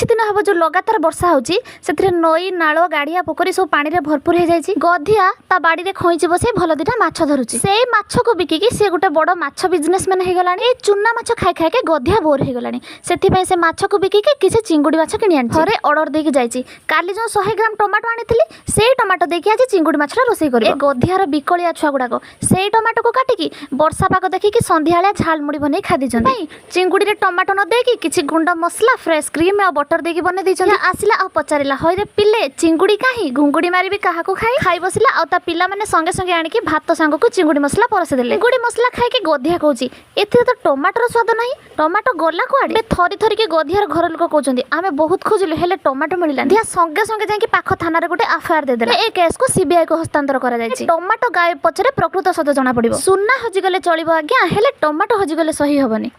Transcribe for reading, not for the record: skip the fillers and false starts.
କିଛି ଦିନ ହେବ ଯୋଉ ଲଗାତାର ବର୍ଷା ହଉଛି, ସେଥିରେ ନଈ, ନାଳ, ଗାଡ଼ିଆ, ପୋଖରୀ ସବୁ ପାଣିରେ ଭରପୁର ହେଇଯାଇଛି। ଗଧିଆ ତା ବାଡ଼ିରେ ଖଇଁଚି ବସେଇ ଭଲ ଦିଟା ମାଛ ଧରୁଛି। ସେଇ ମାଛକୁ ବିକିକି ସେ ଗୋଟେ ବଡ଼ ମାଛ ବିଜନେସମ୍ୟାନ ହେଇଗଲାଣି। ଏଇ ଚୁନା ମାଛ ଖାଇ ଖାଇକି ଗଧିଆ ବୋର ହେଇଗଲାଣି। ସେଥିପାଇଁ ସେ ମାଛକୁ ବିକିକି କିଛି ଚିଙ୍ଗୁଡ଼ି ମାଛ କିଣି ଆଣିଛି। ଥରେ ଅର୍ଡର ଦେଇକି ଯାଇଛି, କାଲି ଯୋଉ 100 ଗ୍ରାମ ଟମାଟୋ ଆଣିଥିଲି, ସେଇ ଟମାଟୋ ଦେଇକି ଆଜି ଚିଙ୍ଗୁଡ଼ି ମାଛଟା ରୋଷେଇ କରିବ। ଏ ଗଧିଆର ବିକଳିଆ ଛୁଆ ଗୁଡ଼ାକ ସେଇ ଟମାଟୋକୁ କାଟିକି ବର୍ଷା ପାଗ ଦେଖିକି ସନ୍ଧ୍ୟାବେଳିଆ ଝାଲମୁଢ଼ି ବନେଇ ଖାଇ ଦେଇଛନ୍ତି। ଚିଙ୍ଗୁଡ଼ିରେ ଟମାଟୋ ନ ଦେଇକି କିଛି ଗୁଣ୍ଡ ମସଲା, ଫ୍ରେଶ କ୍ରିମ୍ ଆଉ ବଟର ଦେଇକି ବନେଇ ଦେଇଛନ୍ତି। ଆସିଲା ଆଉ ପଚାରିଲା, "ହଇରେ ପିଲେ, ଚିଙ୍ଗୁଡ଼ି କାହିଁ? ଘୁଙ୍ଗୁଡ଼ି ମାରିବି କାହାକୁ?" ଖାଇ ଖାଇ ବସିଲା ଆଉ ତା ପିଲାମାନେ ସଙ୍ଗେ ସଙ୍ଗେ ଆଣିକି ଭାତ ସାଙ୍ଗକୁ ଚିଙ୍ଗୁଡ଼ି ମସଲା ପରସି ଦେଲେ। ଚିଙ୍ଗୁଡ଼ି ମସଲା ଖାଇକି ଗଧିଆ କହୁଛି, "ଏଥିରେ ତ ଟମାଟୋର ସ୍ୱାଦ ନାହିଁ, ଟମାଟୋ ଗଲା କୁଆଡ଼େ?" ଏବେ ଥରି ଥରିକି ଗଧିଆର ଘର ଲୋକ କହୁଛନ୍ତି, "ଆମେ ବହୁତ ଖୋଜିଲୁ, ହେଲେ ଟମାଟୋ ମିଳିଲାନି।" ଗଧିଆ ସଙ୍ଗେ ସଙ୍ଗେ ଯାଇକି ପାଖ ଥାନାରେ ଗୋଟେ ଏଫଆଇଆର ଦେଇଦେଲା। ଏ କେସ୍କୁ ସିବିଆଇ କୁ ହସ୍ତାନ୍ତର କରାଯାଇଛି। ଟମାଟୋ ଗାୟବ ପଛରେ ପ୍ରକୃତ ସତ ଜଣା ପଡ଼ିବ। ସୁନା ହଜିଗଲେ ଚଳିବ ଆଜ୍ଞା, ହେଲେ ଟମାଟୋ ହଜିଗଲେ ସହି ହବନି।